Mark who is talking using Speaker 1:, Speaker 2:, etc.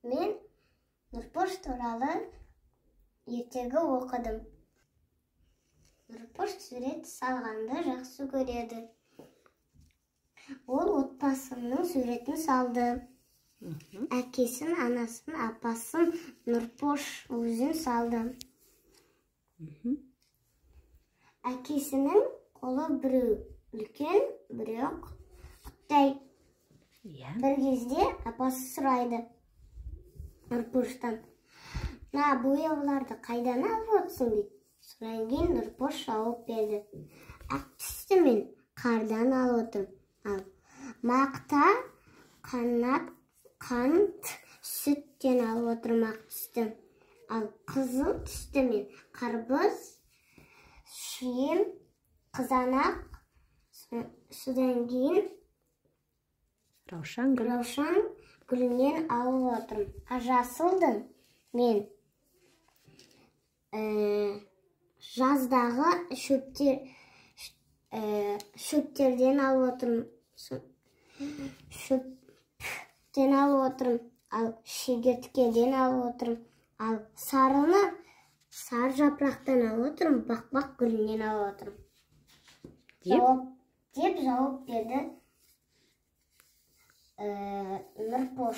Speaker 1: Мен Нұрпош туралы ертегі оқыдым. Нұрпош сурет салғанды жақсы көреді. Ол отбасының суретін салды. Әкесін, анасын, апасын, Нұрпош өзін салды. Әкесінің қолы біреу үлкен, біреу құттай.
Speaker 2: Иә.
Speaker 1: Бір кезде апасы сұрайды Нұрпоштан: «Мына бояуларды қайдан алып отырсың?» – дейді. Содан кейін Нұрпош жауап берді: «Ақ түсті мен қардан алып отырмын, ал мақта қанат қант сүттен алып отырмын ақ түсті, ал қызыл түсті мен қарбыз, шием, қызанақ, содан кейін
Speaker 2: раушан гүл,
Speaker 1: раушан гүлінен алып отырмын. А жасылды мен жаздағы шөптер, шөптерден алып отырмын, шөптен алып отырмын, ал шегірткеден алып отырмын, ал сарыны сары жапырақтан алып отырмын, бақбақ гүлінен алып отырмын»,
Speaker 2: деп
Speaker 1: деп жауап берді Нұрпош.